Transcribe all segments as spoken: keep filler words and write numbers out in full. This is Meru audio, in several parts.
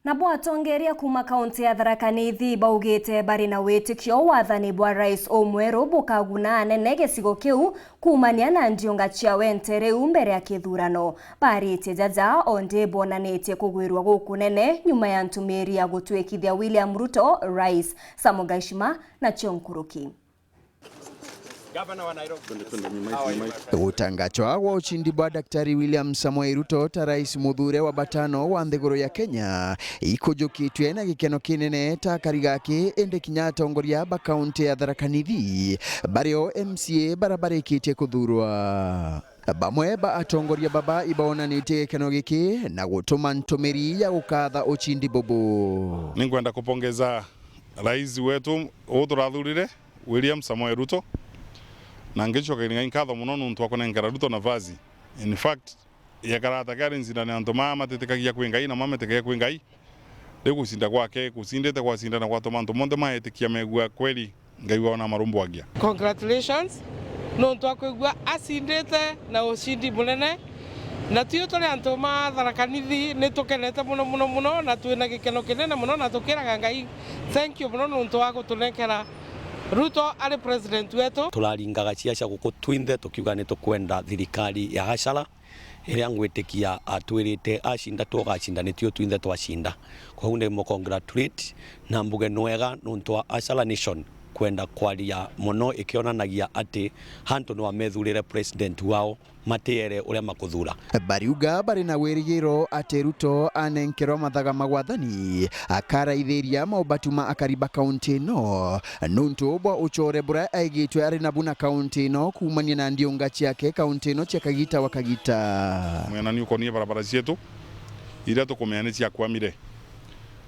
Nabo atongeria kuuma kaunti ya Tharaka Nithi baugite bari na witikio wathani bwa rais umweru bukaguna anene gicigo kiu kuumania na ndiunga ciawe nte riu mbere ya kithurano. Baritie jaja, o ndi bonanitie kugwirua gukunene nyuma ya ntumiri ya gutwikithia William Ruto rais. Samuel Gaishima nacio nkuruki. Gavana wa Nairobi. Gutangachwa gwa ushindi bwa Daktari William Samoei Ruto ta rais muthure wa batano wa nthiguru ya Kenya ikujukitwe na gikeno kinene ta akari gaki, indi kinya atongoria ba kaunti ya Tharaka Nithi, bario M C A bara barikitie kuthurwa. Bamwe ba atongoria baba ibaonanitie gikeno giki na gutuma ntumiri ya gukatha ushindi bubu. Ninkwenda kupongeza rais wetu uu turathurire, William Samoei Ruto, na ngicokeria Ngai nkatho mono nuntu wa kunenkera Ruto nafasi. In fact, yekara ta kari ncindano ya antu maa matitikagia kwi Ngai na mametikagia kwi Ngai, riu gucinda gwake gucindite gwacindana gwatuma antu monthe maetikia megua kweli Ngai wao na marumbwagia. Congratulations nontu wa kwigua acindite na ucindi munene, na tui turi antu ma Tharaka Nithi ni tukenete muno muno muno na twina gikeno kinene muno na tukiraga Ngai thank you muno nontu wa gutunenkera Ruto ari president wetu. Turaringaga ciaca guku twinthe tukiuga ni tukwenda thirikari ya Hashala iria ngwitikia atwirite acinda twogacinda nitio twinthe twacinda. Koguo ni mu congratulate na mbuge nwega nontu wa Hashala Nation kwenda kwaria mono ikionanagia ati antu no amethurire president wao matiere uria makuthura. Bariuga bari na wirigiro ati Ruto anenkerwa mathaga ma gwathani, akaraithiria maubatu ma akari ba kaunti ino nuntu bwa ucore buria aigitwe ari nabu na kaunti ino kuumania na ndiunga ciake kaunti ino cia kagita wa kagita. Mwenani ukonie barabara cietu iria tukumenya ni ciakwamire.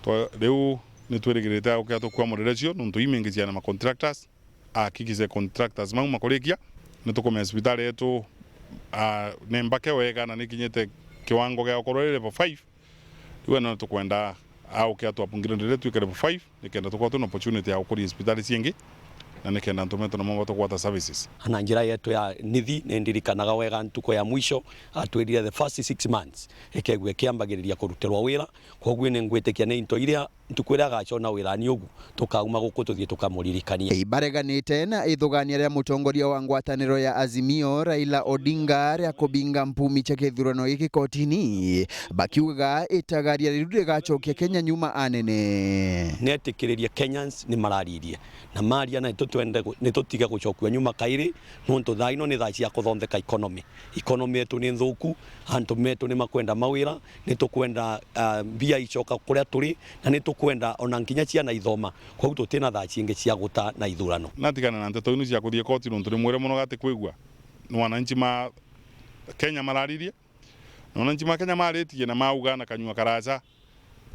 Twa-, riu nitwirigirite ukia tukwamurire cio nuntu imingi ciana ma contractors. Ahakikishe contractors mau makurikia, nitukumenya cibitari yetu, ah, ni mbake wega na nikinyite kiwango gia gukorwo iri level five. Riu eno tukwenda auke atu upgrade ritwike level five, nikenda tukorwo twina opportunity ya gukuria cibitari ciingi, na nikenda antu metu namo batugwata services. Na njira yetu ya Nithi, nindirikanaga wega ntuku ya mwisho atwirire the first six months ikegua ikiambagiriria kurutirwa wira, koguo ningwitikia ni into iria ntuku iria agacona wirani ugu, tukauma guku tuthii tukamuririkania. Ibareganite na ithugania ria mutongoria wa ngwataniro ya Azimio, Raila Odinga, ria kubinga mpumi cia kithurano giki kotini, bakiugaga itagaria riu rigacokia Kenya nyuma anene. Netikiririe Kenyans ni mararirie na maria na nitutwende gu-, nitutige gucokua nyuma kairi, nontu thaa ino ni thaa cia kuthontheka economy. Economy yetu ni nthuku, antu metu ni makwenda mawira, ni tukwenda, ah, mbia icoka kuria turi, na ni tukwenda ona nkinya ciana ithoma. Koguo tutina thaa ciingi cia guta na ithurano. Natigane na nteto inu cia kuthii koti nontu ni mwire mono gati kwigua ni wananchi ma Kenya mararirie, na wananchi ma Kenya maritie na mauga na kanyua karaca.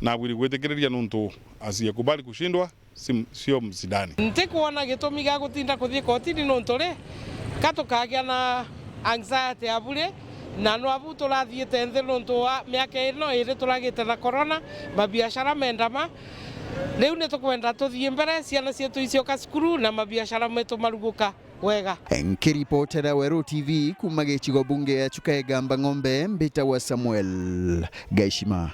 Nabwiri gwitikiriria nontu asiyekubali kushindwa, si-, sio mshindani. Ntikwona gitumi gia gutinda kuthii kotini nontu ri, ka tukagia na anxiety ya bure, na nwabu turathiite nthi nontu wa miaka ino iri turagite na corona, mabiashara mendama. Riu nitukwenda tuthii mbere, ciana cietu icioka cukuru na mabiashara metu maruguka wega. Nkiripotera Weru T V kuuma gicigo bunge ya Chuka Igamba Ng'ombe, mbitagwa Samuel Gaishima.